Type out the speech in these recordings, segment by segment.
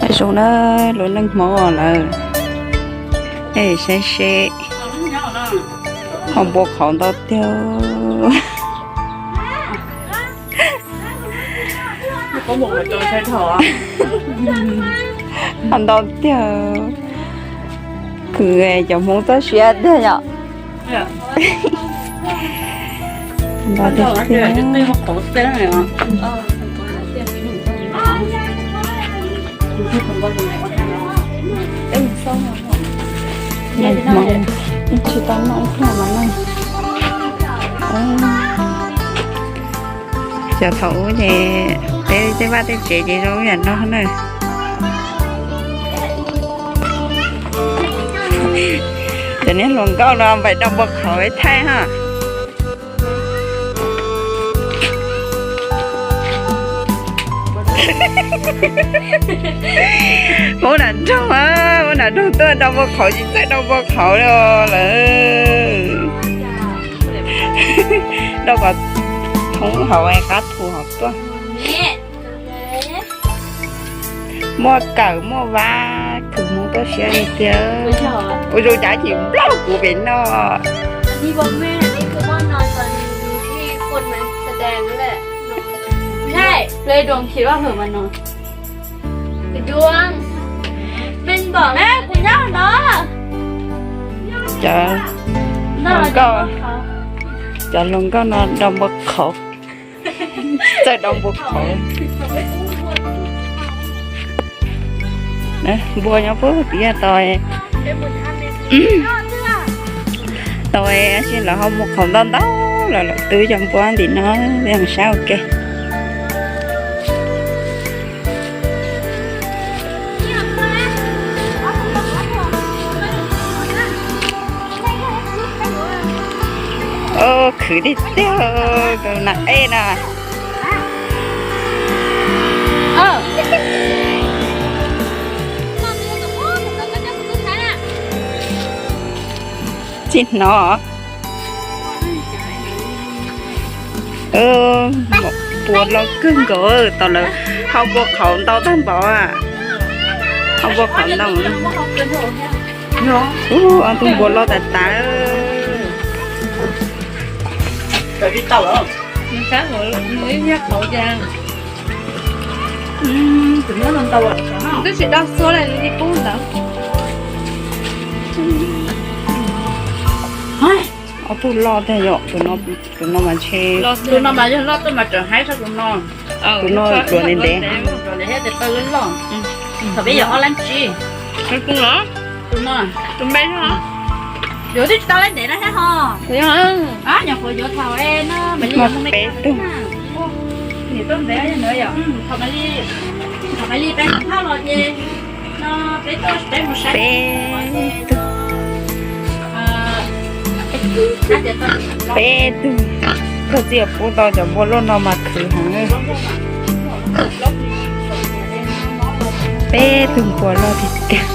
Zoo na, lub neej Hmoob lawm. Es saib seb, ho npua qhauv ntau tiag. Ho ntau tiag. Khwv cov Hmoob txoj sia tiag yom. Ntau tiag tiag. Tsis tau noj ib pliag mas noj. Cov thaum ub ces peb tej vaj tej tsev ces zoo ib yam no na. Cov niag hluas nkauj no npaj dau npua qhauv ib thaij ha. Muab nam nroog, muab nam nroog tuaj dau npua qhauv, tsis txawj dau npua qhauv li lawm. Dau kom thoob hauv qab thu hauv tuaj. Muaj kawm muaj vab, khwv Hmoob tuaj siab li tiag. Ua zoo cas chim nplooj kuv pem no. Cov hluas nkauj, cov hluas nkauj no dau npua qhauv. Txawj dau npua qhauv. Npua nyob puag tim tod. Tau es lawv ho mus qhauv ntau ntau los lawm twb cov npua tim no, peb mus saib ua ke. Khwv tiag tiag tus nas ej na. Tsis hnov. Npua loj kawg nkaus, tau lawv ho npua qhauv ntau tag npaum. Ho npua qhauv ntau. Ub, ob tug npua loj tas tas. Twb tsis dau xua li, nws pub ntawd. Ob tug loj tiag yom, tus no mas ntshe. Tus no mas yog loj tuaj mas tseem haib tshaj tus no. Tus no hluas ntev ntev. Hluas ntev thiab tes taw loj loj. Thaum peb yog ob lab tsib. Tus no, tus me no. Yuav twb tsis tau lab ntev no thiab ho. Nyuam qhuav yuav thaum no, peb tug. Thaum Maiv Lis, thaum Maiv Lis peb mus thauj los ces no peb tuaj, peb mus saib. Peb tug. Peb tug. Koj txiv pub tau cov npua loj no mas khwv heev. Peb tug npua loj tiag tiag.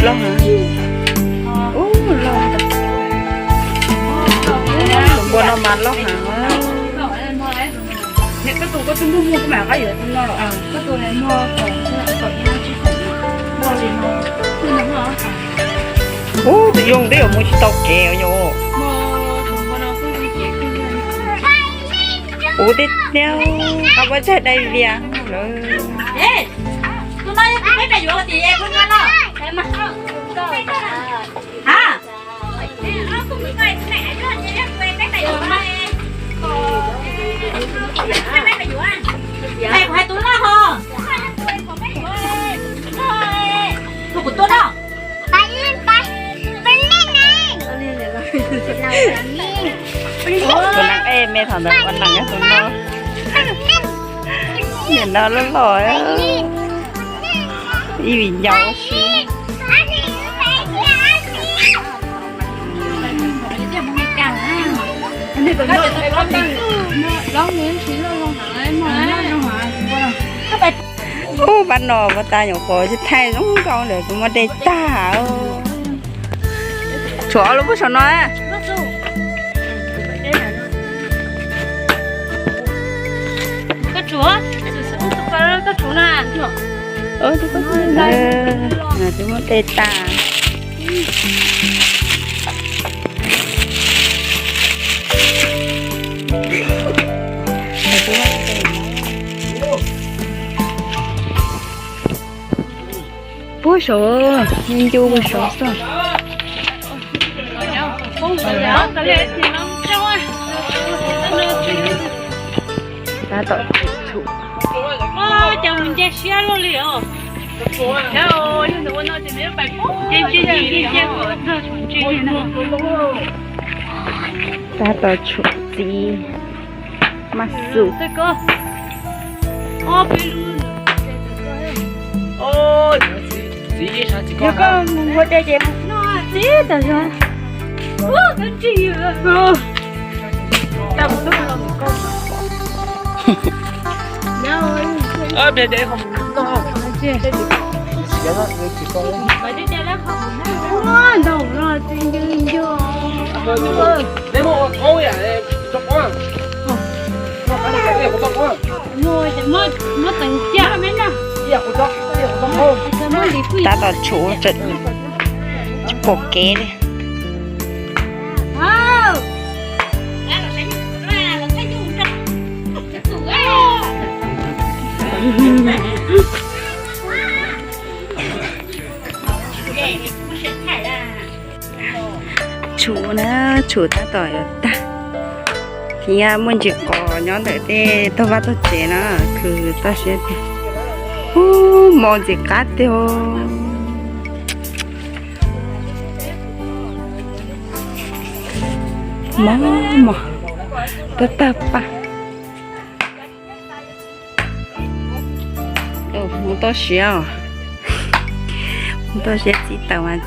Loj heev. Ub, loj. Tus npua no mas loj heev. Ub, tus yooj twb yuav mus tsis tau kev yom. Ub, tib niag qab pob tsaig dai vias lawm. Kuv tuaj no. Tus neeg ej me thaum ntawd ua neeg tus no. Niam no loj loj, ib vim ncaus si. Ub, pab no pab tas nyuam qhuav thaij zoo nkauj lawm, tus muaj dej tag. Tshuav ob lub pub saum no. Tus muaj dej tag. Puag saud, ncu puag saud xwb. Tab tom tshum. Tab tom tshum txiv maj xum. Yog koj mus ua dej ces txiv tas zog. Tab tom tshuav, tsis pom kev li. Tshum na, tshum tab tom yuav tag. Thiab muaj ntsis qos nyob ntawm tej tog vaj tog tsev na, khwv toj siab tiag. Ub, mos ntxim qab tiag. Mos mos, tawg tawg paj. Mus toj siab os, mus toj siab txij taws mas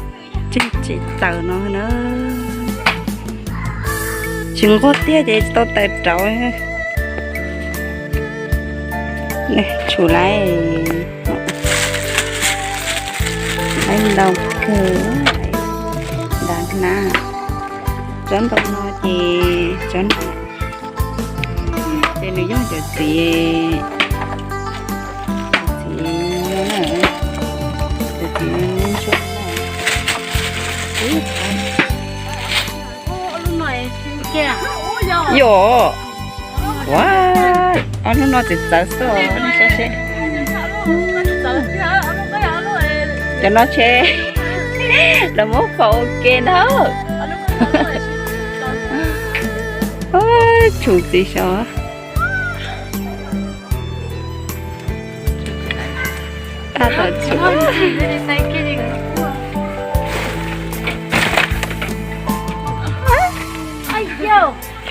tseem tseem taws no na. Tsis nquag tiag ces tsis tau taws rauv. Tshum laib, laib ntau kawg. Ntav hnab, tsob ntoo no ces tsob, ces nws yog cov txiv, cov txiv, cov txiv ntsuab na. Yom, ua, ob lub no txawv txawv xwb, nej saib seb. Cov no tsheb lawv muab faus ua ke na. Tshum txiv xyov. Tab tom tshum.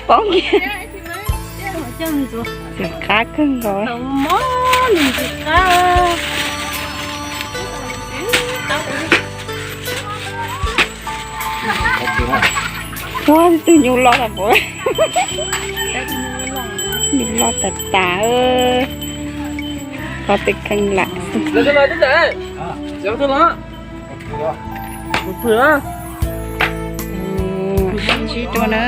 Poob kiag. Ntxim qab kawg nkaus. Ua tus nyuj loj tas npaum, nyuj loj tas tas. Qhov twg kheej lam xwb. Ntsib dua na.